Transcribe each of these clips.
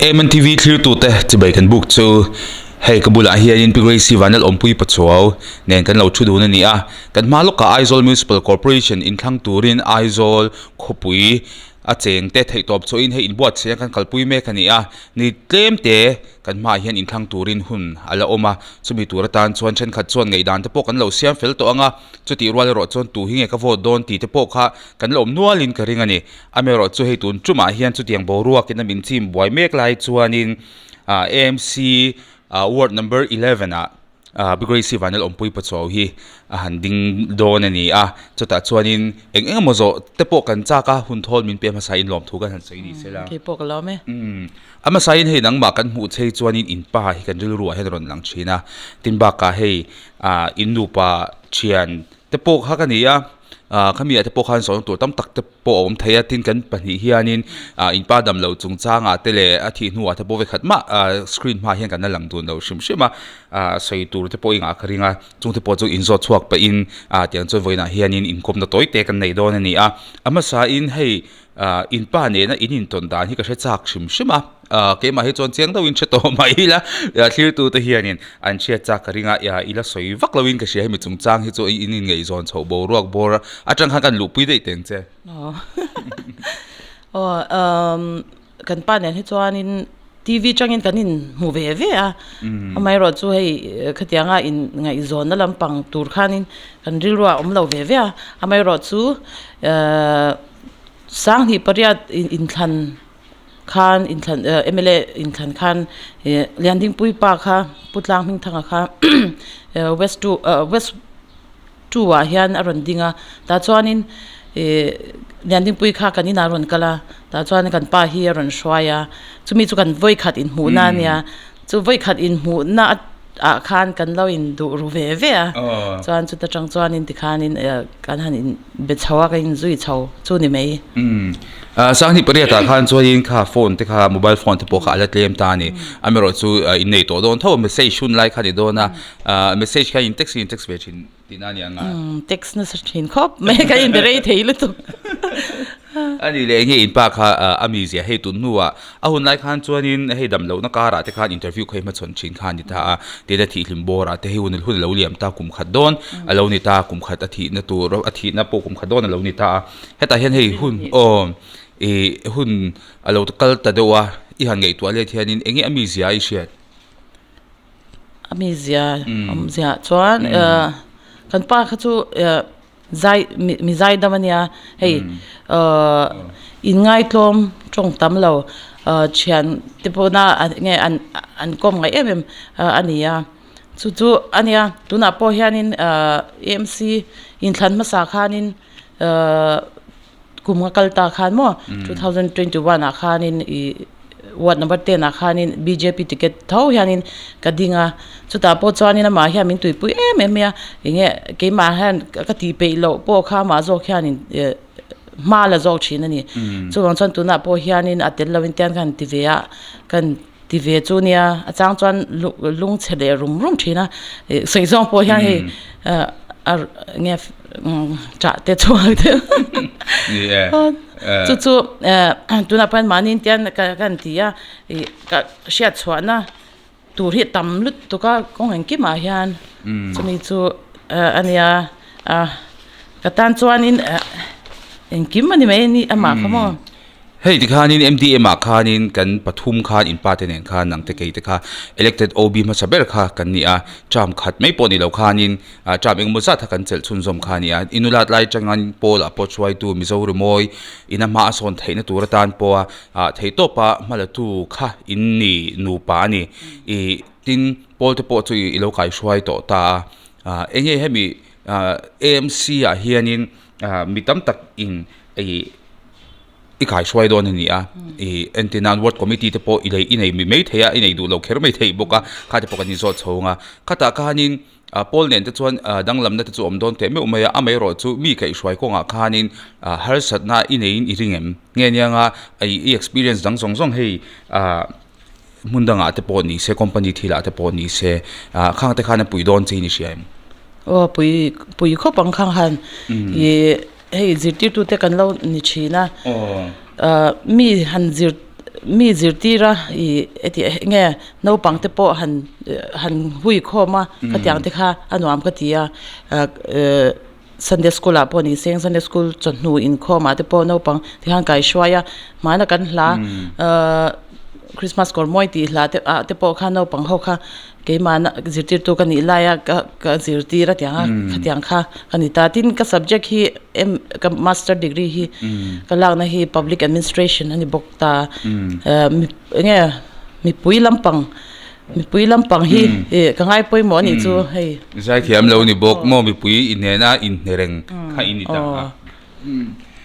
MNTV thlirtute chibai kan buk chu hei ka bulah hianin Pi Gracie Vanlal Awmpui Pachuau nen kan lo thu dun a ni a, kan hma lawkah Aizawl Municipal Corporation inthlang turin Aizawl khawpui a cheng te theihtawp chawhin hei inbuatsaih a kan kalpui mek a ni a, ni tlem te kan hmaah hian inthlang turin hun a la awm a, chumi tur atan chuan thenkhat chuan ngaihdan te pawh kan lo siam fel tawh ang a, chutih rual erawh chuan tu hi nge ka vote dawn tih te pawh kha kan la awm nualin ka ring a ni. Amaherawh chu hei tun tumah hian chutiang boruakin a min chim buai mek lai chuanin ah AMC ah ward number 11 ah ah Pi Gracie Vanel Awmpui Pachuau hi a han ding dawn a ni a, chutah chuanin eng eng emaw zawh te pawh kan chak a, hun thawl min pe hmasa in lawmthu kan han sawi ni sela. Kei pawh ka lawm e. Umm a hmasa in hei nangmah kan hmuh chei chuanin in pa hi kan rilru ah hian a rawn lang thin a, tin bakah hei ah in nupa thian te pawh kha ka ni a, ah khami ah te pawh khan sawn tur tam tak te pawh a awm thei a tin kan pahnih hianin ah inpa dam loh chungchangah te leh a thih hnuah te pawh vekhat mah ah screen hmaah hian kan la lang dun lo hrim hrim a ah sawi tur te pawh engah ka ring a chung te pawh chu inzawt chhuak pahin ah tiang chuan vawiinah hianin inkawmna tawi te kan nei dawn a ni a a hmasain hei ah inpa nena in intawn dan hi ka hre chak hrim hrim a. Ah keimah hi chuan chiang deuhin hre tawh mai ila thlirtu te hianin an hriat chak ka ring a i la sawi vak loin ka hria hemi chungchang hi chu in inngaihzawn chhoh boruak bawr atang khan kan luhpui daih teng che. Aw kan pa nen hi chuanin TV tangin kan inhmu ve ve a amaherawh chu hei khatianga inngaihzawnna lampang tur khanin kan rilru a awm lo ve ve a amaherawh chu sanghnih pariat inthlan. Khan inthlan mla inthlan khan ih Liandingpui pa kha Pu Tlang Hmingthanga kha west two west two ah hian a rawn ding a tah chuanin ih Liandingpui kha kan inah a rawn kal a tah chuan kan pa hi a rawn hruai a chumi chu kan vawikhat inhmuhna a nia chu vawikhat inhmuhna ah khan kan lo induh ru ve ve a chuan chuta tang chuanin tikhanin kan han in be chho a kan inzui chho chu ni mai. Sanghnih pariat ah khan chuanin kha phone te kha mobile phone te pawh kha a la tlem ta a ni amaherawh chu innei tawh dawn tho a message hun lai kha a ni dawn a message kha in text in text ve thin tihna a ni ang a. Text nasa thin khawp mai ka inbe rei thei lutuk. A ni leh enge in pa kha a mizia hei tun hnuah a hun lai khan chuanin hei dam lohna karah te khan interview kha hi hmachhawn thin kha a ni ta a, tin a thihhlim bawrah te hei hun hun a lo liam ta kum khat dawn a lo ni ta kum khat a thihna tur a thihna pawh kum khat dawn a lo ni ta a, hetah hian hei hun aw ih hun a lo kal ta deuh a i han ngaihtuah let hianin enge a mizia i hriat? A mizia awmzia chuan kan pa kha chu Zai mi zaidam a nia hei inngaitlawm tawng tam lo thian te pawhna nge an an kawm ngaih em em a ni a chu chu a nia tunah pawh hianin AMC inthlan hmasa khanin Kum a kal ta khan maw 2021 ah khanin ih ward number 10 ah khanin bjp ticket tho hianin ka ding a chutah pawh chuanin amah hian min tuipui em em mai a enge keimah hian ka tih peih loh pawh kha amah zawk hianin eh hma la zawk thin a ni chuvang chuan tunah pawh hianin a tel lovin tiang khan ti ve a kan ti ve chu nia a chang chuan lung chhe leh rum rum thin a ih sawi zawng pawh hian hei a nge ṭah te chhuak deuh chu chu tunah pawh hian mahni tian kan ti a ih ka hriat chhuahna tur hi a tam lutuk a kawng engkimah hian chumi chu a nia a ka tan chuanin engkim a ni mai a ni amah kha maw. Hei tikhanin MDM ah khanin kan pathum khan in pa te nen khan nang te kei te kha elected OB hmasa ber kha kan ni a, term khat mai pawh ni lo khanin ah term engemaw zat kha kan chelh chhunzawm kha a ni a, inulat lai atangin Paul ah pawh hruaitu Mizo Rimawi ina hma a sawn theihna tur atan pawha ah theihtawpa hmalatu kha in ni nupa a ni ih tin Paul te pawh chu i lo kaihruai tawh ta a, ah enge hemi ah AMC ah hianin ah mi tam tak in ih. I kaihruai dawn a ni a, ih entir nan ward committee te pawh i lei i nei mai thei a, i nei duh lo kher mai thei bawk a, kha te pawh kan inzawt chho ang a, khatah khanin ah pawl nen te chuan ah danglamna te chu a awm dawn teh meuh mai a, amaherawh chu mi kaihhruai kawngah khanin ah harsatna i neiin i ring em? Nge nia nga i experience dang zawng zawng hei ah hmun dangah te pawh ni se company thilah te pawh ni se ah khang te khan a pui dawn che in i hria em? Aw pui pui khawp ang khang han ih. Hei zirtirtute kan lo ni thin a, mi han zir Mi zirtir a i eti enge naupang te pawh han han hui khawm a khatiang te kha a nuam ka ti a Sunday school ah pawh ni seng Sunday school chawhnu inkhawm ah te pawh naupang ti khan kai hruai a hmana kan hla Christmas kawr mawi tih hla te ah te pawh khan naupang ho kha Keimahna zirtirtu ka nih laia ka ka zirtir a tiang a khatiang kha ka ni ta. Tin, ka subject hi M ka master degree hi ka lakna hi public administration a ni bawk ta. Mi eng nge mipui lampang mipui lampang hi ih ka ngai pawimawh a nih chu hei. Zaithiam lo ni bawk maw mipui inhnena inhne reng kha i ni ta a.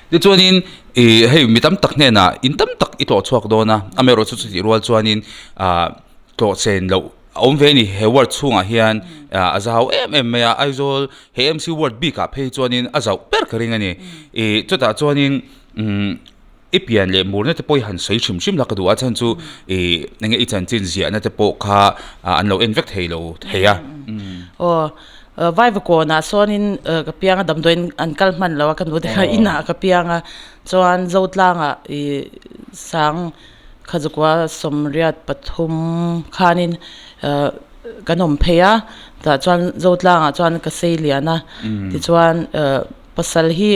Tichuanin ih hei mi tam tak hnenah in tam tak i tlawh chhuak dawn a, amaherawhchu chutih rual chuanin ah. Tlawh chen loh a awm ve a ni. He ward chhungah hian a zau em em mai a, Aizawl he MC ward bikah phei chuanin a zauh ber ka ring a ni. Ih chutah chuanin umm i pian leh murna te pawh i han sawi hrim hrim la ka duh a chhan chu ih eng nge i chanchin ziahna te pawh kha an lo en vek thei lo thei a. Aw Vaivakawnah sawnin ka piang a damdawiin an kal hman lo a ka nu te kha inah ka piang a chuan Zotlangah ih sang Khazukua 83 khanin kan awm phei a, tah chuan Zotlangah chuan ka sei lian a, tichuan pasal hi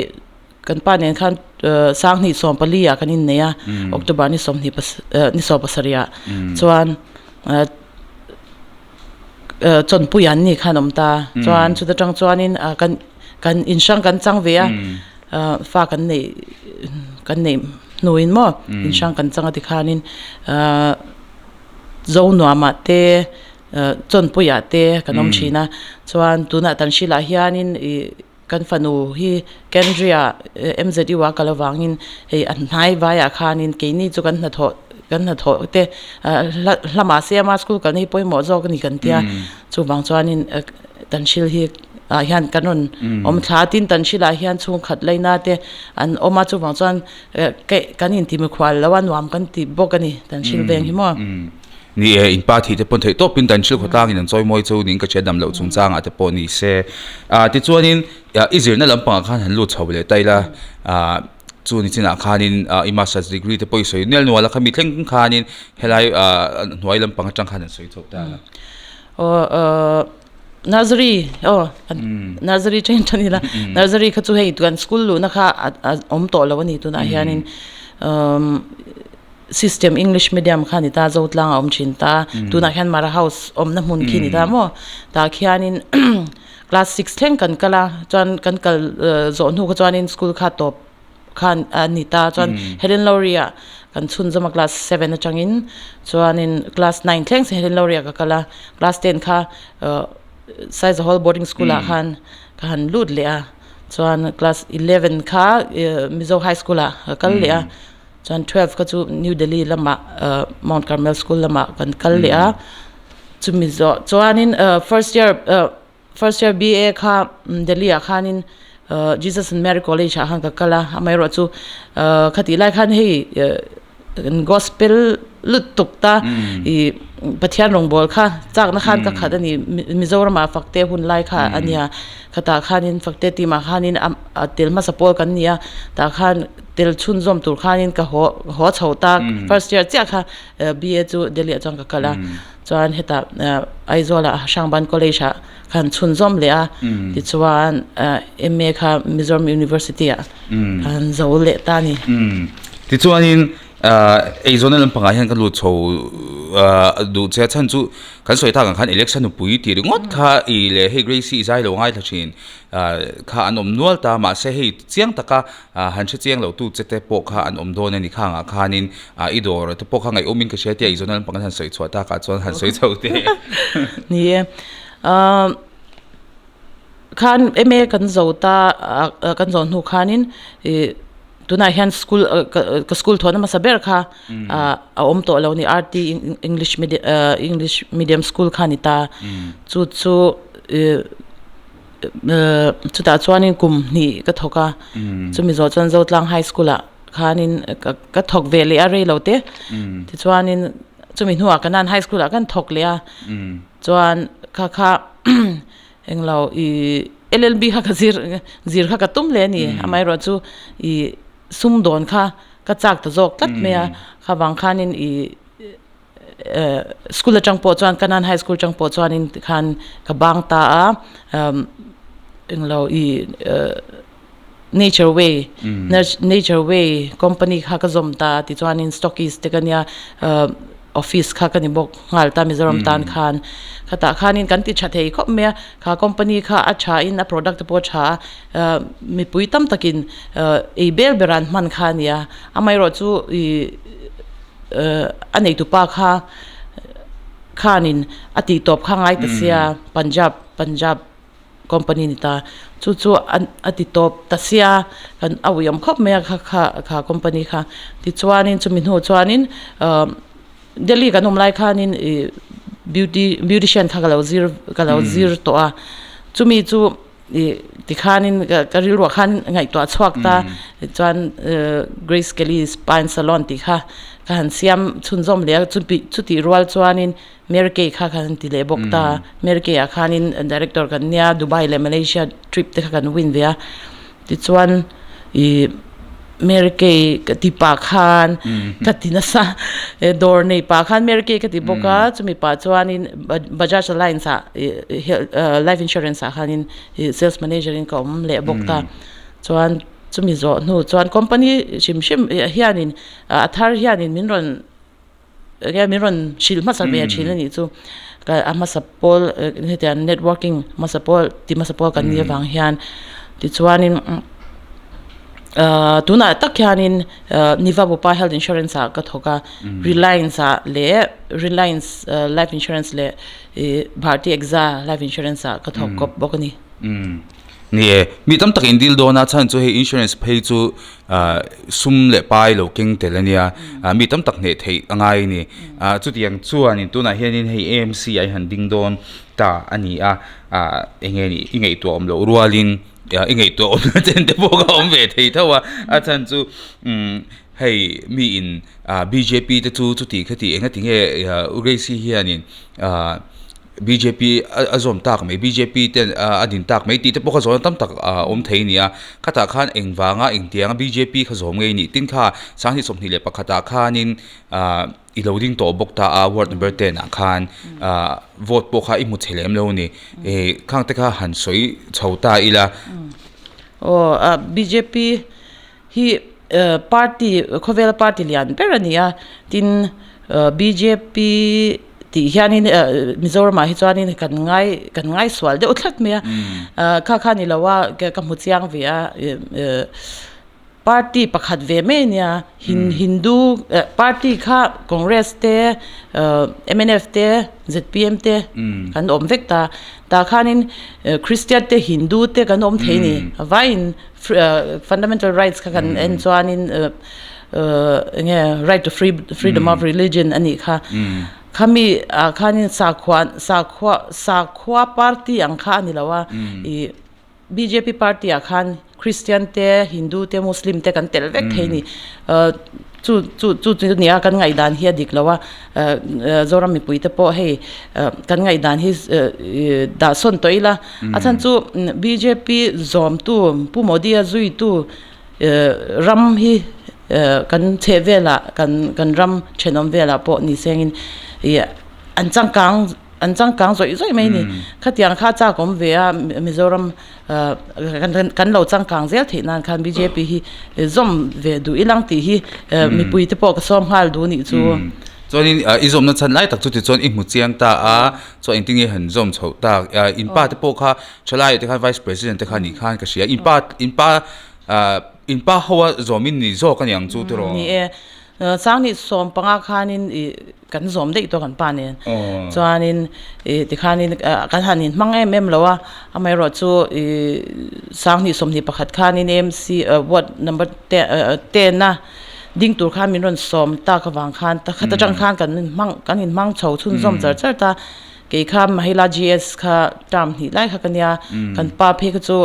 kan pa nen khan Sanghnih 14 ah kan innei a, October ni sawmhnih ni 17 ah chuan chawnpui an ni khan awm ta, chuan chuta tang chuanin kan kan inhrang kan chang ve a. Fa kan neih kan neih hnuin maw inhrang kan chang a tikhanin zo nuamah te chawnpuiah te kan awm thin a chuan tunah tan hrilah hianin ih kan fanu hi Kendria M_Z_U a kal avangin hei a hnai vaiah khanin keini chu kan hnathawh kan hnathawh te hla hla mahse ama school kalna hi pawimawh zawk a ni kan tia chuvang chuanin tan hril hi. ah hian kan rawn awm thla a tin tan hrilah hian chhungkhat laina te an awm a chuvang chuan kan inti mikhual lo a nuam kan ti bawk a ni tan hril veng hi maw. Ni e, in pa thih te pawn theih tawpin tan hril khawtlangin an chawi mawi chu niin ka hria dam loh chungchangah te pawh ni se. Ah tichuanin i zirna lampangah khan han lut chho leh ta ila ah chu ni chinah khanin i masters degree te pawh i sawi nual nual a khami thleng khanin helai ah hnuai lampang atang khan an sawi chho ta a. Aw Nursery aw nursery then then ila nursery kha chu hei kan school luhna kha a awm tawh lo a ni tunah hianin umm system english medium kha a ni ta Zotlang a awm thin ta tunah hian Mara house awmna hmun khi a ni ta maw tah khianin class six thleng kan kal a chuan kan kal zawh hnu kha chuanin school kha tawp khan a ni ta chuan Helen Lowry ah kan chhunzawm a class seven atangin chuanin class nine thleng Helen Lowry ah ka kal a class ten kha ah Saizahol boarding school ah khan ka han lut leh a chuan class eleven kha Mizo high school ah ka kal leh a chuan twelve kha chu New Delhi lamah ah Mount Carmel school lamah kan kal leh a chumi zawh chuanin ah first year ah. First year BA kha Delhi ah khanin Jesus and Mary College ah khan ka kal a, amaherawh chu khatih lai khan hei gospel lutuk ta ih Pathian rawngbâwl kha châkna khan ka khat a ni Mizoramah Fakte hun lai kha a nia khatah khanin Fakte team ah khanin a tel hmasa pawl kan ni a tah khan tel chhunzawm tur khanin ka haw haw chho ta first year chiah kha BA chu Delhi ah chuan ka kal a. Chuan hetah Aizawlah Hrangban College ah khan chhunzawm leh a, tichuan MA kha Mizoram University ah khan zo leh ta a ni. Tichuanin eizawnna lampangah hian ka lut chho duh che a chhan chu kan sawi tak ang khan election nupui tih ringawt kha i leh hei Grace-i i zai lo ngaithla thin kha an awm nual ta mahse hei chiang taka Han hre chiang lo tu che te pawh kha an awm dawn a ni khangah khanin i dawr te pawh kha ngaihawmin ka hria tia i zawn lampang an han sawi chhuah takah chuan han sawi chho teh. Ni e. Khan MA kan zo ta kan zo hnu khanin ih tunah hian school ka school thawhna hmasa ber kha a awm tawh lo a ni RT English medium English medium school kha a ni ta. Chu chu ih. Chutah chuanin kum hnih ka thawk a, chumi zawh chuan Zotlang High School ah khanin ka thawk ve leh a rei lo te, tichuanin chumi hnuah Kanan High School ah kan thawk leh a, chuan kha kha englo ih LLB kha ka zir zir kha ka tum leh a ni, amaherawhchu ih sumdawn kha. ka chak ta zawk tlat mai a, kha vang khanin ih school atang pawh chuan Kanan High School atang pawh chuanin tikhan ka bang ta a, englo ih Nature Way Nature Way company kha ka zawm ta a tichuanin stockist te ka nia office kha ka ni bawk nghal ta Mizoram tan khan khatah khanin kan ti tha thei khawp mai a kha company kha a tha in a product te pawh a tha a mipui tam takin ei bel ber an hman kha a ni a amaherawh chu ih a neitupa kha khanin a tih tawp kha ngai ta sia Punjab Punjab. Company ni ta chu chu a ti tawp ta sia kan a ui awm khawp mai a kha kha kha company kha tichuanin chumi hnu chuanin ahh Delhi kan awm lai khanin ih beauty beautician kha ka lo zir ka lo zir tawh a chumi chu ih tikhanin ka rilruah khan ngaihtuah chhuak ta tichuan ehh Grace Kelly spa and salon tih kha ka han siam chhunzawm leh a chutih rual chuanin. Mary Kay kha kan ti leh bawk ta. Mary Kay ah khanin director kan nia Dubai leh Malaysia trip te kha kan win ve a. Tichuan ih Mary Kay ka ti pah khan ka ti nasa dawr nei pah khan Mary Kay ka ti bawk a chumi pah chuanin Bajaj Alliance ah life insurance ah khanin sales manager in ka awm leh bawk ta. Chuan chumi zawh hnu chuan company hrim hrim hianin a thar hianin min rawn Enge min rawn hrilh hmasa ve thin a nih chu ka a hmasa pawl hetiang networking hmasa pawl ti hmasa pawl kan nih avang hian tichuanin ahh tunah tak hianin ahh Niva Bupa health insurance ah ka thawk a Reliance ah leh Reliance life insurance leh ih Bharti Exa life insurance ah ka thawk kawp bawk a ni. Ni e, mi tam tak in deal dawn a chhan chu hei insurance phei chu ah sum leh pai lo keng tel a nia ah mi tam tak hneh theih a ngai a ni ah chutiang chuanin tunah hianin hei A M C ah i han ding dawn ta a ni a ah eng nge nih i ngaihtuah awm loh rualin ah i ngaihtuah awm na chen te pawh kha a awm ve thei tho a a chhan chu umm hei mi in ah B J P te chu chuti khati engati nge ah u Grace-i hianin ah. Bjp a zawm tak mai bjp ten a din tak mai tih te pawh kha zawhna tam tak a awm thei a ni a khatah khan engvanga engtianga bjp kha zawm ngei a nih tin kha sanghnih 21 ah khanin ah i lo ding tawh bawk ta a ward number ten ah khan ah vote pawh kha i hmu chhe lem lo a ni ih khang te kha han sawi chho ta ila. Aw bjp hi party khawvela party lian ber a ni a tin bjp tih hianin Mizoramah hi chuanin kan ngai kan ngai sual deuh tlat mai a kha kha ni lo a ka hmu chiang ve a party pakhat ve mai a nia Hindu party kha Congress te mnf te zpm te kan awm vek ta tah khanin Christian te Hindu te kan awm thei a ni vaiin fundamental rights kha kan en chuanin eng nge right to free freedom of religion a nih kha khami ah khanin sakhua sakhua sakhua party ang kha a ni lo a ih bjp party ah khan christian te hindu te muslim te kan tel vek thei a ni chu chu chu chu nia kan ngaihdan hi a dik lo a Zoram mipui te pawh hei kan ngaihdan hi dah sawn tawh ila a chhan chu bjp zawmtu Pu Modi a zuitu ram hi kan chheh velah kan kan ram thenawm velah pawh ni sengin ih an changkang an changkang zawih zawih mai a ni khatiang kha chak awm ve a Mizoram kan lo changkang zel theih nan khan bjp hi zawm ve duh ilang tih hi mipui te pawh ka sawm nghal duh nih chu. Chuanin i zawmna chhan lai tak chu tichuan i hmu chiang ta a, chuan engtin nge han zawm chhoh tak, in pa te pawh kha thalai te khan vice president te kha nih khan ka hria, in pa in pa in pa ho a zawmin ni zawk a ni ang chu tiraw? Ni e, Sanghnih 15 khanin ih kan zawm daih tawh kan pa nen chuanin ih tikhanin kan han inhmang em em lo a amaherawh chu ih Sanghnih 21 khanin AMC ward number ten a ding tur khan min rawn sawm tak avang khan khata tang khan kan inhmang kan inhmang chho chhunzawm char char ta kei kha Mahila GS kha term hnih lai kha ka nia kan pa phei kha chu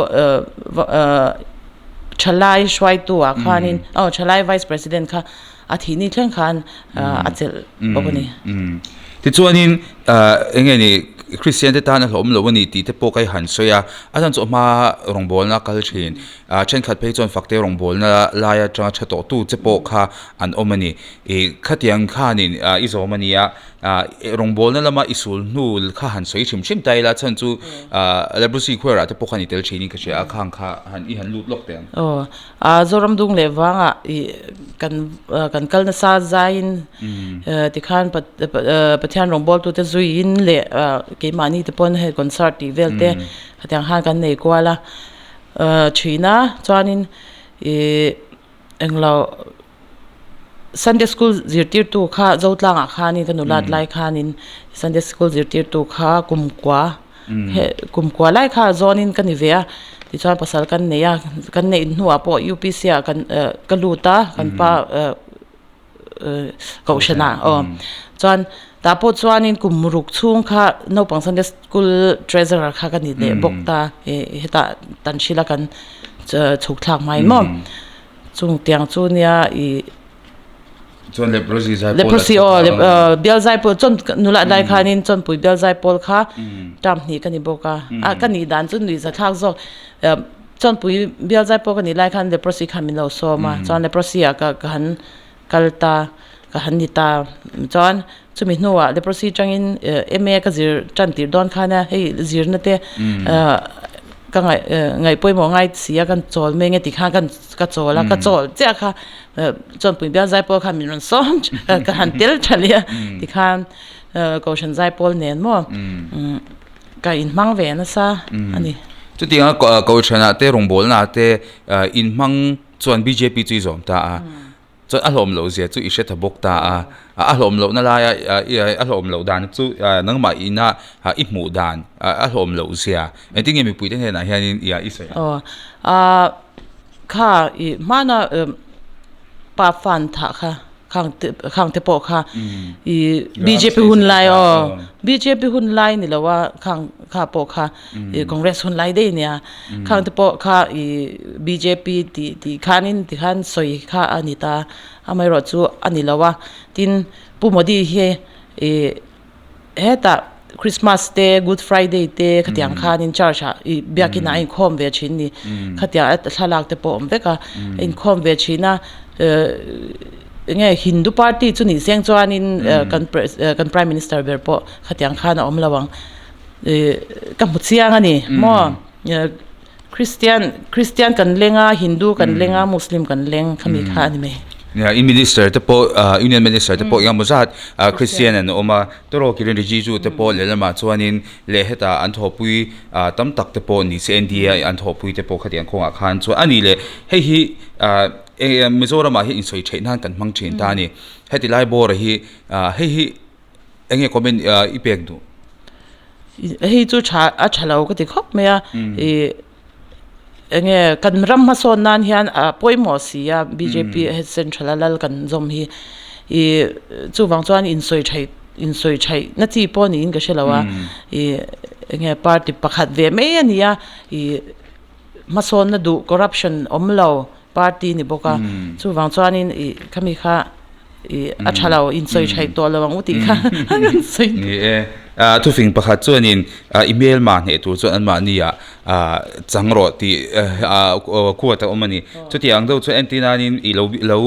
Thalai hruaitu ah khanin aw Thalai Vice President kha a thih ni thleng khan a chelh bawk a ni. Tichuanin eng nge ni. Kristian te tan a hlawm lo a ni tih te pawh ka han sawi a, a chhan chu a hma rawngbawlna kal thin ah thenkhat phei chuan fakte rawngbawlna lai atanga tha tawh tu che pawh kha an awm a ni ih khatiang khanin ah i zawm a ni a ah rawngbawlna lama i sul hnu kha han sawi hrim hrim ta ila chhan chu ah leprosy choir ah te pawh khan i tel thin in ka hria a khang kha han i han lut lawk teh ang. Aw Ah Zoram dung leh vangah ih kan kan kal nasa zaiin tikhan Pathian rawngbawltute zuiin leh keimahni te pawn hei concert tih vel te khatiang khan kan nei kual a thin a chuanin ih englo Sunday school zirtirtu kha Zotlangah khanin ka nulat lai khanin Sunday school zirtirtu kha kumkua Kumkua lai kha zawnin ka ni ve a, tichuan pasal kan nei a, kan neih hnuah pawh UPC ah kan ka lut a, kan pa kohhran ah aw chuan tah pawh chuanin kum ruk chhung kha naupang Sunday school treasurer kha ka ni leh bawk ta hetah tan hrila kan chhuk thlak hmai maw chung tiang chu nia ih. Chuan leprosy zai pawl Leprosy aw lep bial zai pawl chuan nula lai khanin chawnpui bial zai pawl kha term hnih ka ni bawk a a ka nih dan chu nuih zathlak zawk chawnpui bial zai pawl ka nih lai khan leprosy khan min lo sawm a chuan leprosy ah ka ka han kal ta ka han ni ta chuan chumi hnuah leprosy tangin MA ka zir tan tir dawn khan a hei zirna te ka ngaih ngaih pawimawh ngai si a kan chawl mai nge tikhan kan ka chawl a ka chawl chiah kha Chawnpui bial zaipawl khan min rawn sawm ka han tel tha leh a tikhan Kohhran zaipawl nen maw ka inhmang ve nasa a ni. Chutianga Kohhranah te rawngbawlnaah te inhmang chuan bjp chu i zawm ta a, chuan a hlawm loh zia chu i hre tha bawk ta a, a hlawm lohna laia a hlawm loh dan chu nangmah ina i hmuh dan a hlawm loh zia engtin nge mipuite hnenah hianin i sawi ang? Aw Kha i hmana pa fan thah kha khang te khang te pawh kha i bjp hun lai aw bjp hun lai ni lo a khang kha pawh kha i congress hun lai daih ania khang te pawh kha i bjp tih tih khanin tikhan sawi kha a ni ta amaherawhchu a ni lo a tin Pu Modi hi i. Hetah Christmas te Good Friday te khatiang khanin church ah ih biakin ah a inkhawm ve thin ni. Khatiang a thlalak te pawh a awm vek a, a inkhawm ve thin a enge Hindu party chu nih seng chuanin kan kan prime minister ber pawh khatiang khan a awm lo ang. Ih ka hmu chiang a ni maw Christian Christian kan leng a Hindu kan leng a Muslim kan leng khami kha a ni mai. Nia in minister te pawh ah union minister te pawh engemaw zat ah Christian an awm a tawraw Kiren Rijiju te pawh lehlamah chuanin leh hetah an thawhpui ah tam tak te pawh ni se NDA an thawhpui te pawh khatiang kawngah khan chuan a ni leh hei hi ah eng Mizoramah hi insawi theih nan kan hmang thin ta a ni heti lai bawra hi ah hei hi Eng nge comment i pek duh? Hei chu tha a tha lo ka ti khawp mai a ih eng nge kan ram hmasawn nan hian a pawimawh si a bjp central a lal kan zawm hi ih chuvang chuan insawi theih insawi theih na chi pawh niin ka hre lo a ih eng nge party pakhat ve mai a ni a ih hmasawnna duh corruption awm lo party ni bawk a chuvang chuanin ih khami kha ih a tha lo insawi thaih tawh lo ang u tih kha an sawi Ni e, thufing pakhat chuanin i hmelma hneh tur chuan anmahni ah chang rawh tih khuat a awm a ni. Chutiang deuh chu entir nanin i lo lo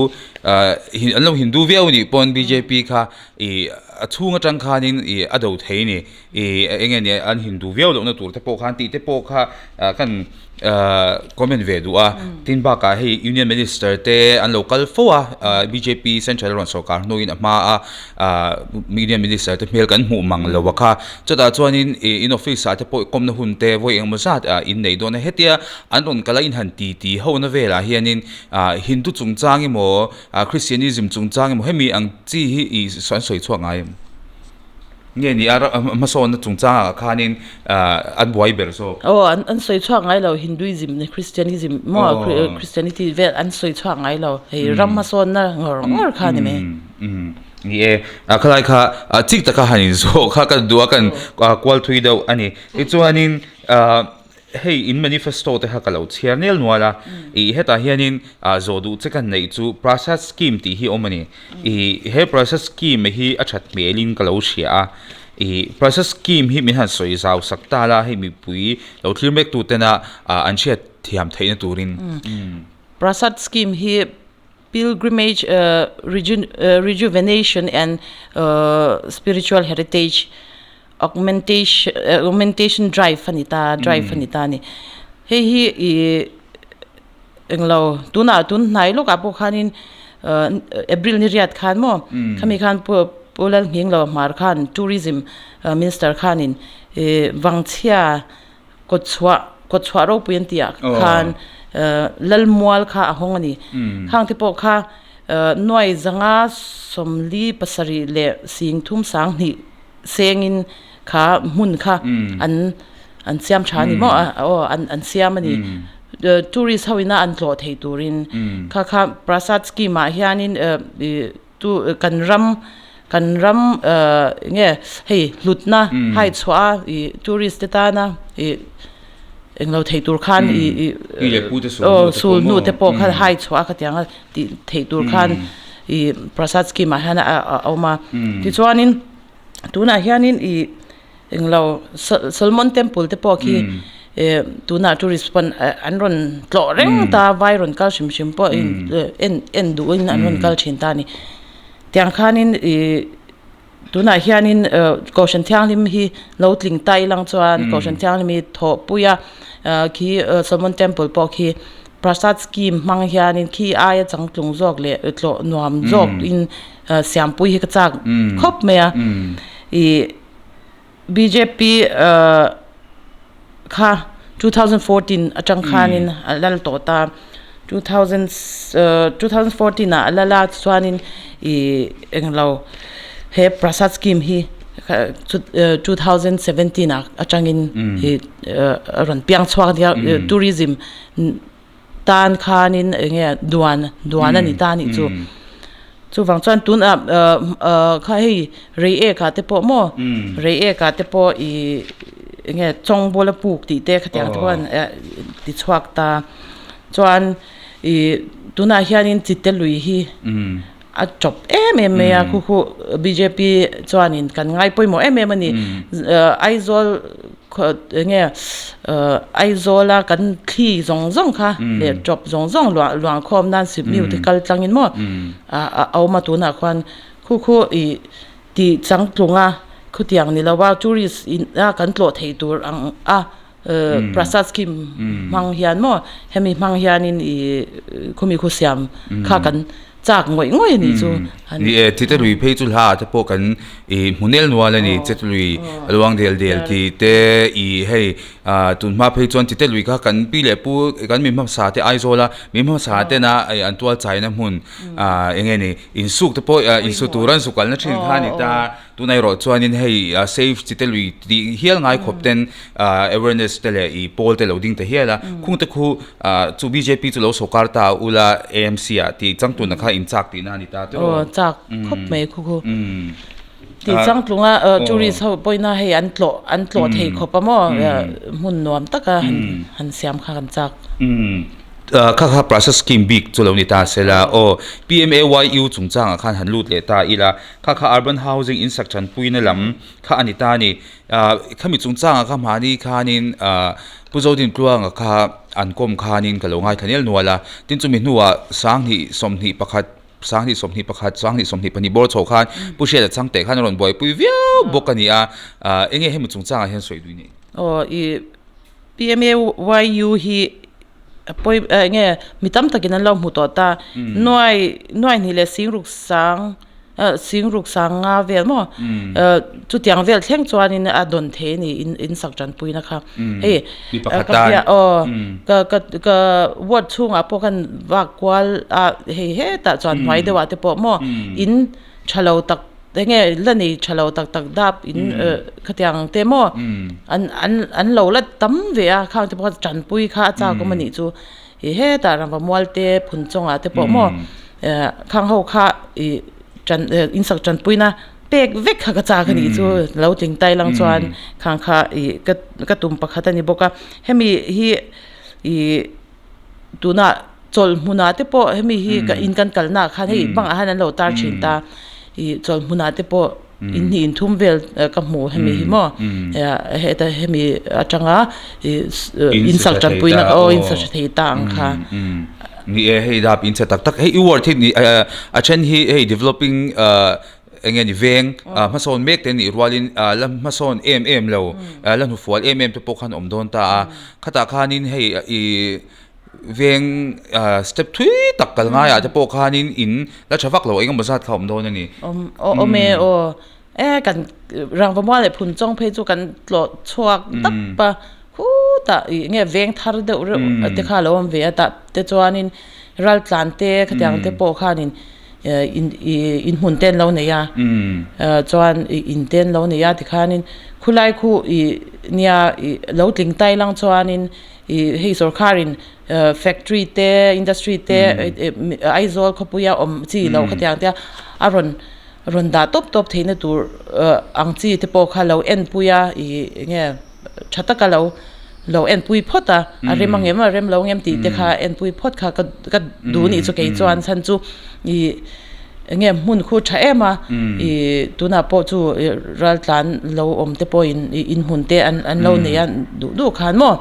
an lo Hindu viau anih pawn bjp kha ih a chhung atang khanin ih a do thei a ni. Ih eng nge nia an Hindu viau lohna tur te pawh khan tih te pawh kha kan comment ve duh a tin bakah hei union minister te an lo kal fo a bjp central rawn sawrkar hnuin a hma a union minister te hmel kan hmuh mang lo a kha chutah chuanin ih in office ah te pawh kawmna hun te vawi engemaw zat in nei dawn a hetia an rawn kal a in han ti ti ho na velah hianin Hindu chungchang emaw Christianism chungchang emaw hemi ang chi hi ih an sawi chhuak ngai em? Nge ni a hmasawnna chungchangah khanin an buai ber zawk? Aw, an sawi chhuak ngai lo, Hinduism leh Christianism maw Christianity vel an sawi chhuak ngai lo, hei ram hmasawnna ngawr ngawr kha a ni mai. Ni e, khalai kha chik taka han inzawh kha ka duh a, kan kual thui deuh a ni. Tichuanin Hei in manifesto te kha ka lo chhiar nel nual a, ih hetah hianin zawh duh che kan neih chu Prasad scheme tih hi a awm a ni. Ih he Prasad scheme hi a that hmelin ka lo hria a, I Prasad scheme hi min han sawi zau sak ta la, hei mipui lo thlir mek tu tena an hriat thiam theihna turin. Prasad scheme hi Pilgrimage Rejuvenation and Spiritual Heritage Augmentation Drive a ni ta, drive a ni ta a ni. Hei hi ih englo tunah tun hnai lawkah pawh khanin April ni riat khan maw khami khan Pu Lalhminglo Hmar khan Tourism Minister khanin ih Vangchhia Kawtchhuah, Kawtchhuah ropui an tih ah khan Lalmual kha a hawng a ni. Khang te pawh kha nuai zanga sawmli pasarih leh sing thum sang hnih sengin kha hmun kha an an siam tha a ni maw aw an an siam a ni. Tourist ho ina an tlawh thei turin kha kha Prasad scheme ah hianin Tu kan ram kan ram nge hei hlutna hai chhuah a ih tourist te tana ih englo thei tur khan ih ih aw sul hnu te pawh khan hai chhuah a khatiang a tih theih tur khan ih prasad scheme ah hian a awm a tichuanin tunah hianin ih Englo Solomon Temple te pawh khi tunah tourist pawn an rawn tlawh reng ta vai rawn kal hrim hrim pawh en en duhin an rawn kal thin ta a ni. Tiang khanin ih tunah hianin Kohhran Thianghlim hi lo tling ta ilang chuan Kohhran Thianghlim hi thawhpui a khi Solomon Temple pawh khi Prasad scheme hmang hianin khi aia changtlung zawk leh tlawh nuam zawkin siampui hi ka chak khawp mai a. Ih bjp kha 2014 atang khanin a lal tawh ta 2014 ah a lal a chuanin ih englo he prasad scheme hi 2017 ah atangin ih a rawn piang chhuak a nia tourism tan khanin eng nge duan duan a ni ta a nih chu. Chuvang chuan tunah kha hei Reiek ah te pawh maw Reiek ah te pawh ih eng nge Chawngbawla puk tih te khatiang te pawh an ti chhuak ta. Chuan ih tunah hianin Chite lui hi a chawp em em mai a khu khu bjp chuanin kan ngai pawimawh em em a ni. Aizawl eng nge Aizawla kan thli zawng zawng kha leh tawp zawng zawng luah luang khawm nan sipmiu te kal tlangin maw a awm a tunah khuan khu khu ih tih changtlung a khutiang ni lova tourist in a kan tlawh theih tur ang a Prasad scheme hmang hian maw hemi hmang hianin ih khumi khu siam kha kan chak ngawih ngawih a nih chu. Ni e, Chite lui phei chu hla ah te pawh kan ih hmu nel nual a ni, Chite lui a luang del del tih te ih hei ah tun hma phei chuan Chite lui kha kan pi leh pu kan mi hmasa te Aizawl a mi hmasa tena ih an tual chaina hmun ah eng nge ni insuk te pawh insu tur an su kalna thin kha a ni ta. Tunah erawh chuanin hei save chi te lui tih hial ngai khawp ten awareness te leh ih pawl te lo ding ta hial a, khung te khu chu bjp chu lo sawrkar ta ula AMC ah tih changtlunna kha in chak tihna a ni ta tiraw? Aw chak khawp mai khu khu. Tih changtlunga tourist ho pawina hei an tlawh an tlawh thei khawp a maw hmun nuam taka han siam kha kan chak. Kha kha Prasad scheme bik chu lo ni ta sela aw PMAYU chungchangah khan han lut leh ta ila. Kha kha Urban Housing in sak tanpuina lam kha a ni ta a ni. Ahh khami chungchangah kha mahni khanin ahh Pu Zodintluanga kha an kawm khanin ka lo ngaithla nel nual a. Tin chumi hnuah sanghnih 21 sanghnih 21 sanghnih 22 bawr chhoh khan Pu Hriata Chhangte khan a rawn buaipui viau bawk a ni a. Ahh enge hemi chungchangah hian sawi duh ni? Aw ih PMAYU hi a pawi eng nge mi tam takin an lo hmu tawh ta nuai nuai hnih leh singruk sang ah singruk sang nga vel maw ah chutiang vel thleng chuanin a dawn thei a ni in in sak tanpuina kha hei ka bia aw ka ka ka ward chhungah pawh khan vak kual a hei hetah chuan hnuai deuhah te pawh maw in tha lo tak eng nge la nei tha lo tak tak dap in khatiang te maw an an an lo la tam ve a khang te pawh kha tanpui kha a chak awm a nih chu ih hetah rangva mual te phun chungah te pawh maw khang ho kha ih tan insak tanpuina pek vek kha ka chak a nih chu lo tling tai lang chuan khang kha ih ka ka tum pakhat a ni bawk a hemi hi ih tunah chawlh hmunah te pawh hemi hi in kan kalnaah khan hei bangah hian an lo tar thin ta ih chawlh hmunah te pawh. In hnih in thum vel ka hmu hemi hi maw heta hemi atanga in sak tanpuina aw in sak tha thei ta ang kha. Ni e hei dap in chhe tak tak hei i ward hi ni a then hi hei developing eng nge ni veng hmasawn mek te nih rualin la hmasawn em em lo la hnufual em em te pawh khan awm dawn ta a khatah khanin hei ih Veng step thui tak kal ngaiah te pawh khanin in la tha vak lo engemaw zat kha a awm dawn a ni. Awm awm e aw. E kan rangva mual leh phun chawng phei chu kan tlawh chhuak dap a, khutah ih nge veng thar deuh reuh te kha a lo awm ve a tah te chuanin ral tlan te khatiang te pawh khanin in hmun te an lo nei a, chuan in te an lo nei a tikhanin khulai khu ih nia ih lo tling tai lang chuanin Ih hei sorkharin factory te industry te Aizawl khawpuia awm chi lo khatiang te a rawn rawn dah tawp tawp theihna tur ang chi te pawh kha lo enpui a ih enge tha taka lo lo enpui phawt a a rem angem a rem lo angem tih te kha enpui phawt kha ka ka duh nih chu kei chuan chhan chu ih enge hmun khu tha em a ih tunah pawh chu raltlan lo awm te pawhin ih inhmun te an an lo nei a duh duh khan maw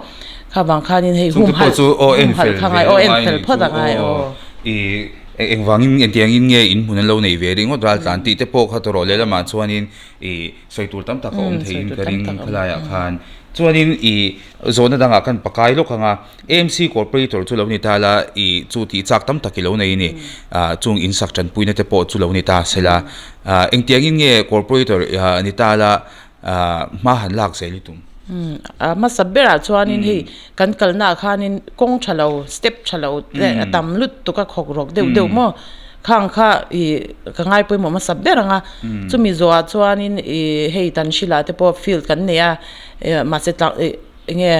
kha vang khanin hei humhalh humhalh kha ngai aw en fel phawt a ngai aw. Ih engvangin engtiangin nge inhmun an lo nei ve ringawt raltlan tih te pawh kha tawrh lehlamah chuanin ih sawi tur tam tak a awm theiin ka ring khalaiah khan chuanin ih zawhna dangah khan pakai lawk ang a. AMC Corporator chu lo ni ta la, i chu tih chak tam tak i lo nei a ni. Chung in sak tanpuina te pawh chu lo ni ta se la. Engtiangin nge Corporator ni ta la hma han lak zel i tum? A hmasa berah chuanin hei kan kalnaah khanin kawng tha lo, step tha lo te a tam lutuk a khawk rawk deuh deuh maw? Khang kha i ka ngai pawimawh hmasa ber ang a. Chumi zawhah chuanin i hei Tanhrila te pawh field kan nei a, mahse Eng nge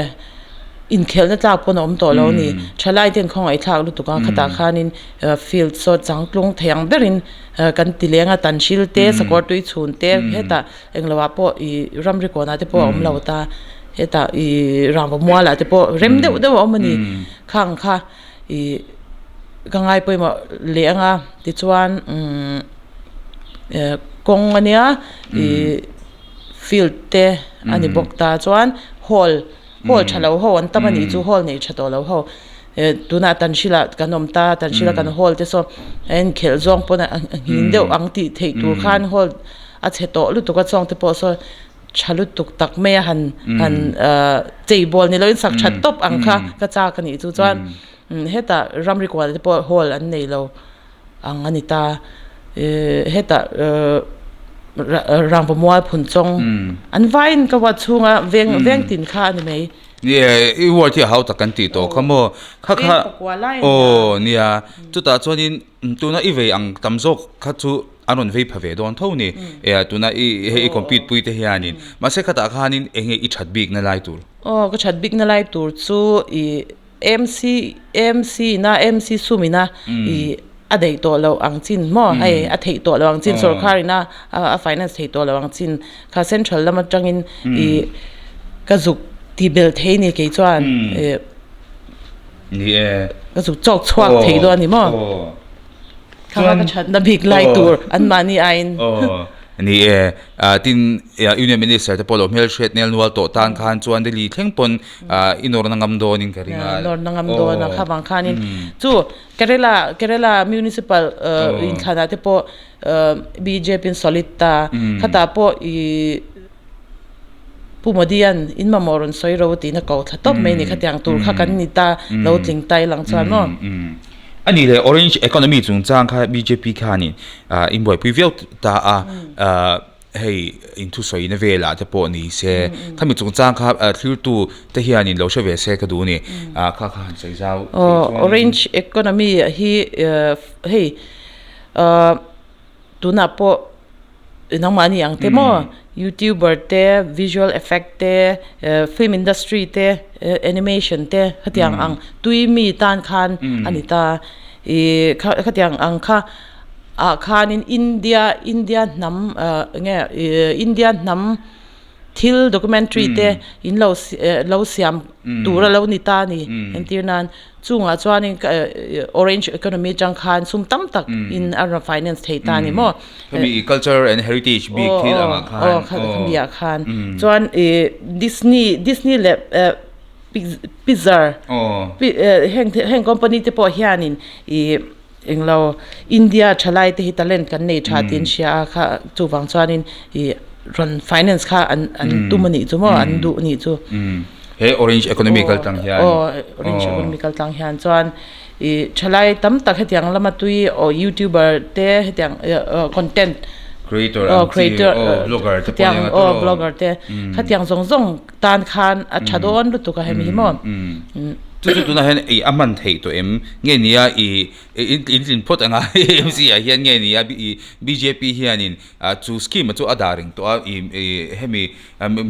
inkhelhna tlak pawn a awm tawh lo a ni. Thalai ten khawngaih thlak lutuk a, khatah khanin field saw changtlung thei ang berin kan ti leng a, tanhril te, sakawr tui chhun te hetah englo ah pawh ih ramri kawnah te pawh a awm lo ta, hetah ih rangva mualah te pawh rem deuh deuh a awm a ni. Khang kha ih ka ngai pawimawh leh ang a, tichuan umm kawng a nia ih. Field te a ni bawk ta chuan hall hall tha lo ho an tam a nih chu hall nei tha tawh lo ho eh tunah Tanhril-ah kan awm ta Tanhril-a kan hall te saw a inkhelh zawng pawn a nghin deuh ang tih theih tur khan hall a chhe tawh lutuk a chuang te pawh saw tha lutuk tak mai a han han ah chei bawl ni loin sak that tawp ang kha ka chak a nih chu chuan hetah ramri kual te pawh hall an nei lo. ang a ni ta. Hetah rangva mual phun chawng an vaiin ka ward chhunga veng veng tin kha a ni mai. Nia i ward hi a hau tak kan tih tawh kha maw? Kha kha aw nia chutah chuanin tuna i vei ang tam zawk kha chu an rawn vei pha ve dawn tho ni. Tuna i hei i compete pui te hianin mahse khatah khanin eng nge i that bikna lai tur? Aw ka that bikna lai tur chu i MC MC na MC sum ina i a daih tawh loh ang chin maw hei a theih tawh loh ang chin sorkar ina a finance theih tawh loh ang chin kha central lam atangin i ka zuk ti belh thei ni kei chuan i Ni e. Ka zuk chawk chhuak thei dawn a ni maw? Kha ka thatna bik lai tur anmahni aiin. Ni e, tin Union Minister te pawh lo hmelhriat nel nual tawh tan khan chuan Delhi thleng pawn i nawrna ngam dawnin ka ring a. Nawrna ngam dawn a kha vang khanin chu Kerala Kerala Municipal inthlanah te pawh bjp in solid ta khatah pawh i Pu Modi-a'n in mamawh rawn sawi ro tiin a ko thla tawp mai a ni. Khatiang tur kha kan ni ta lo tling ta i lang chuan maw? A nih leh Orange Economy chungchang kha bjp khanin in buaipui viau ta a, hei inthusawi na velah te pawh ni se, khami chungchang kha thlirtu te hianin lo hre ve se ka duh a ni. Kha kha han sawi zau theih chuanin. Orange Economy hi hei tunah pawh nangmahni ang te maw youtuber te visual effect te film industry te animation te khatiang ang tui mi tan khan a ni ta ih khatiang ang kha ah khanin India India hnam eng nge ih India hnam. thil documentary te in lo lo siam tur a lo ni ta a ni. Entir nan chungah chuanin orange economy atang khan sum tam tak in a rawn finance thei ta a ni maw. Khami culture and heritage bik thil angah khan. Aw khami ah khan chuan ih Disney Disney leh Pixar heng heng company te pawh hianin ih Englo, India thalai te hi talent kan nei tha tiin hria a kha chuvang chuanin ih rawn finance kha an an tum a nih chu maw an duh a nih chu. He orange economy kal tlang hian. Aw orange economy kal tlang hian chuan ih thalai tam tak hetiang lama tui aw youtuber te hetiang content creator ang chi aw blogger te pawh nia aw blogger te khatiang zawng zawng tan khan a tha dawn lutuk a hemi hi maw. Chu chu tunah hian i a hman theih tawh em? Nge nia i in tlin phawt anga AMC ah hian nge nia i bjp hianin chu scheme chu a dah reng tawh a i hemi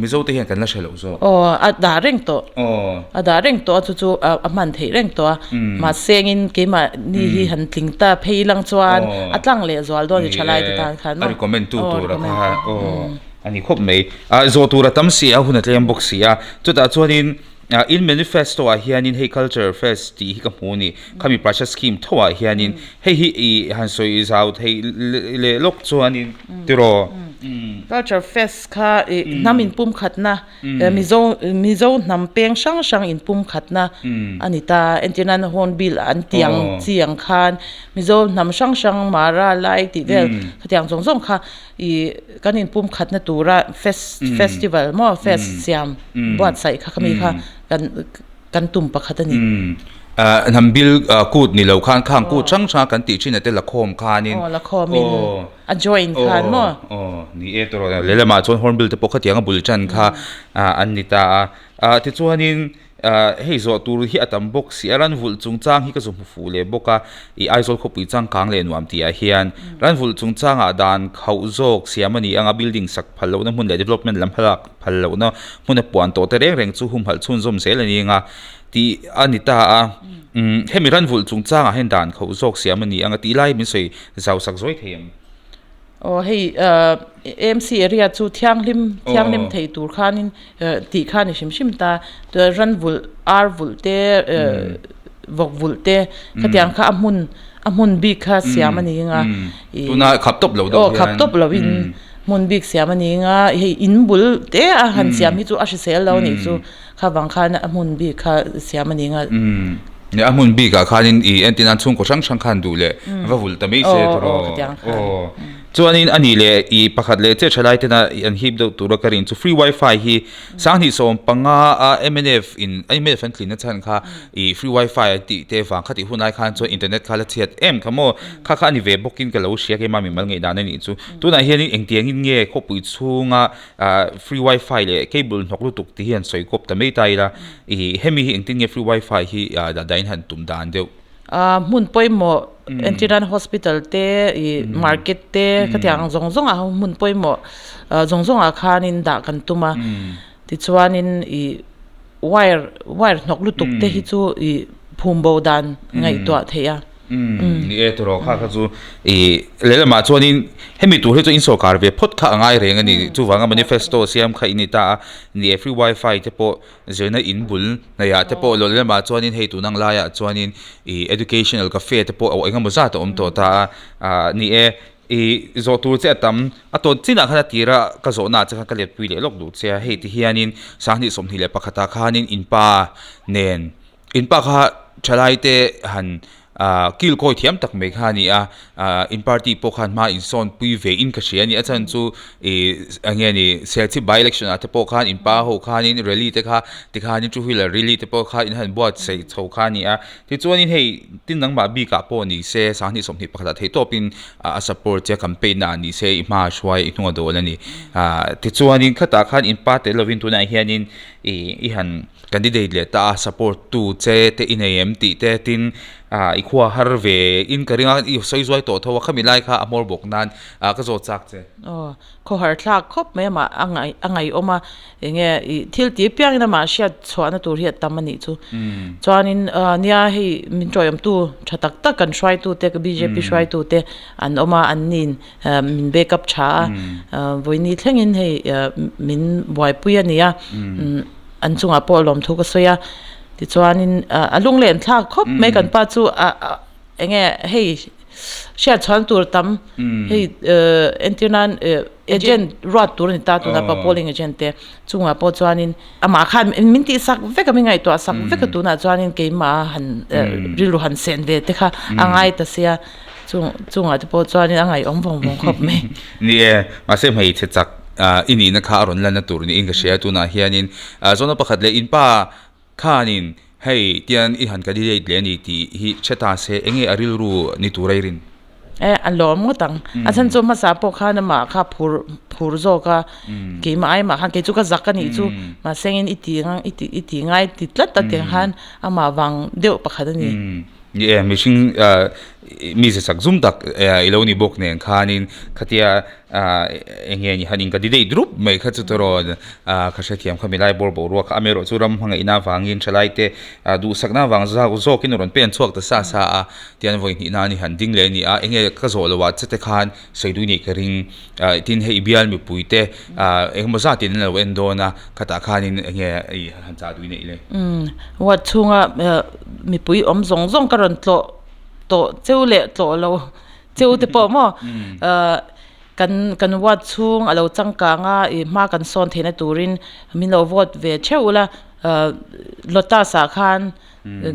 Mizo te hian kan la hre loh zawk. Aw a dah reng tawh. Aw. A dah reng tawh a chu chu a hman theih reng tawh a. Mahse engin keimah ni hi han tling ta phei lang chuan a tlang leh zual dawn i thalai te tan khan maw. A recommend tu tur a kha aw a ni khawp mai. Zawh tur a tam si a hun a tlem bawk si a chutah chuanin In manifesto ah hianin hei culture fest tih hi ka hmu a ni. Khami Prasha scheme tho ah hianin hei hi i han sawi zau theih leh lawk chuanin tiraw? Culture fest kha i hnam inpumkhatna Mizo Mizo hnam peng hrang hrang inpumkhatna a ni ta. Entirnan Hornbill an tih ang chi ang khan Mizo hnam hrang hrang Mara Lai tih vel khatiang zawng zawng kha I kan inpum khatna tura fest festival maw fest siam buatsaih kha khami kha kan kan tum pakhat a ni. Hnam bil kut ni lo khan khang kut hrang hrang kan tih thin a te lakhawm khanin aw lakhawmin a join khan maw aw ni e tawrh lehlamah chuan hornbill te pawh khatiang a bul tan kha an ni ta a tichuanin Hei zawh tur hi a tam bawk si a, ranvulh chungchang hi ka zu hmu fuh leh bawk a, ih Aizawl khawpui changkang leh nuam tih ah hian ranvulh chungchangah dan khauh zawk siam a ni ang a, building sak phal lohna hmun leh development lam hmalak phal lohna hmuna puan tawh te reng reng chu humhalh chhunzawm zel a ni ang a tih a ni ta a, hemi ranvulh chungchangah hian dan khauh zawk siam a ni ang a tih lai min sawi zau sak zuai thei ang. Aw hei AMC area chu thianghlim thianghlim thei tur khanin tih kha a ni hrim hrim ta ran vulh ar vulh te vawk vulh te khatiang kha a hmun a hmun bik kha siam a ni ang a tuna khap tawp lo deuh hian aw khap tawp lo in hmun bik siam a ni ang a hei in bul te a han siam hi chu a hrisel lo a nih chu. Kha vang khan a hmun bik kha siam a ni nga. Umm a hmun bikah khanin i entir nan chhungkaw hrang hrang khan duh leh va vulh ta mai se tawrh aw. Chuanin a nih leh i pakhat leh che thalai tena an hip deuh tura ka rin chu free wifi hi 2015 a mnf in mnf an tlinna chhan kha i free wifi an tih te vang kha tih hunlai khan chuan internet kha la chhiat em kha maw kha kha a ni ve bawkin ka lo hria keimah mimal ngaihdan a nih chu. Tunah hianin engtiangin nge khawpui chhunga Ah free wifi leh cable hnawk lutuk te hian sawi kawp ta mai ta ila ih hemi hi engtin nge free wifi hi ah dah in han tum dan deuh. Ah hmun pawimawh entirnan hospital te ih market te khatiang zawng zawng ah hmun pawimawh ah zawng zawng ah khanin dah kan tum a tichuanin ih wire wire hnawk lutuk te hi chu ih phum bo dan ngaihtuah theih a. Umm ni e tawrh kha kha chu ih lehlamah chuanin hemi tur hi chu in sawrkar ve phawt kha a ngai reng a ni chuvanga manifesto siam kha i ni ta a ni e free wifi te pawh zirna in bul hnaihah te pawh lehlamah chuanin hei tun ang laiah chuanin ih educational cafe te pawh eng emaw zat a awm tawh ta a ah ni e ih zawh tur che a tam a tawt chinah khan a tira ka zawhnaah che khan ka letpui leh lawk duh che a hei ti hianin 2021 ah khanin inpa nen In pa kha thalai te han ah kil kawi thiam tak mai kha a ni a, ah in party pawh khan hma in sawn pui ve in ka hria a ni. A chhan chu ih eng nge ni Serchhip by election ah te pawh khan in pa ho khanin rally te kha tikhanin two wheeler rally te pawh kha in han buatsaih chho kha a ni a. Tichuanin hei tin nangmah bikah pawh ni se 2021 ah theihtawpin a support che a campaign ah ni se i hma a hruai i hnung a dawl a ni. Ah tichuanin khatah khan in pa tel lovin tunah hianin ih i han Candidate leh ta a support tu che te i nei em tih te tin i khua har ve in ka ring a, i sawi zuai tawh tho a, khami lai kha a hmawr bawk nan ka zawt chak che. Aw, khawhar thlak khawp mai amah a ngaih a ngaihawm a, eng nge i thil tih apiangin amah hriat chhuahna tur hi a tam a nih chu. Chuanin nia hei min tawiawmtu tha tak tak kan hruaitute ka bjp hruaitute an awm a, an nin min back up tha a, vawiini thlengin hei min buaipui a ni a, an chungah pawh lawmthu ka sawi a, tichuanin a lunglen thlak khawp mai kan pa chu a eng nge hei hriat chhuan tur tam hei entir nan agent ruat tur a ni ta tuna pa polling agent te chungah pawh chuanin amah khan min tih sak vek a min ngaihtuah sak vek a tunah chuanin keimah han rilru han sen ve te kha a ngai ta sia chung chungah te pawh chuanin a ngaihawm vawng vawng khawp mai. Ni e, mahse hmeichhe chak i nihna kha a rawn lanna tur niin ka hria tunah hianin zawhna pakhat leh inpa Khanin, Hei, tian i han candidate leh a ni tih hi hre ta se, enge a rilru ni tura i rin? E, a lawm ngawt ang. A chhan chu hmasa pawh khan amah kha phur phur zawk a, keimah aimah khan kei chu ka zak a nih chu, mahse engin i ti i ti i ti ngai ti tlat a tiang khan amah vang deuh pakhat a ni. Ni e, mihring mi ze chak zum tak i lo ni bawk nen khanin khatia eng nge ni han in candidate rup mai kha chu tawrawn ka hrethiam kha milai bawr boruak kha amaherawh chu ram hmangaihna avangin thalai te duhsakna avang zau zawkin a rawn pen chhuak ta sa sa a tian vawi hnih nan i han ding leh a ni a eng nge ka zawh loh ah che te khan sawi dui neih ka ring tin hei bial mipui te engemaw zatin an lo en dawn a khatah khanin eng nge i han chah dui neih le. Ward chhunga mipui awm zawng zawng ka rawn tlawh tawh cheu leh tlawh lo Cheu te pawh maw kan kan ward chhung a lo changkang a ih hma kan sawn theihna turin min lo vote ve theuh ula lotus ah khan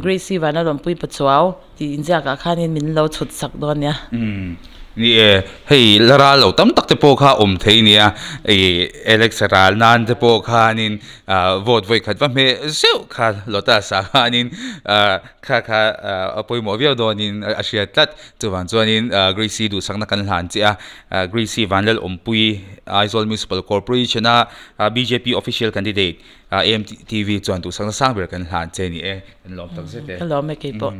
Gracie Vanlalawmpui Pachuau tih inziak ah khanin min lo chhut sak dawn nia. Ni e, hei la ral lo tam tak te pawh kha awm thei nia ih Alex a ral nan te pawh khanin vote vawi khat va hmeh zeuh kha lotus ah khanin kha kha a pawimawh viau dawnin a hriat tlat. Chuvang chuanin Gracie duhsakna kan hlan che a, Gracie Vanlalawmpui Aizawl Municipal Corporation a bjp official candidate AMTV chuan duhsakna sang ber kan hlan che a ni e, kan lawm tak zet e. Ka lawm e keipawh.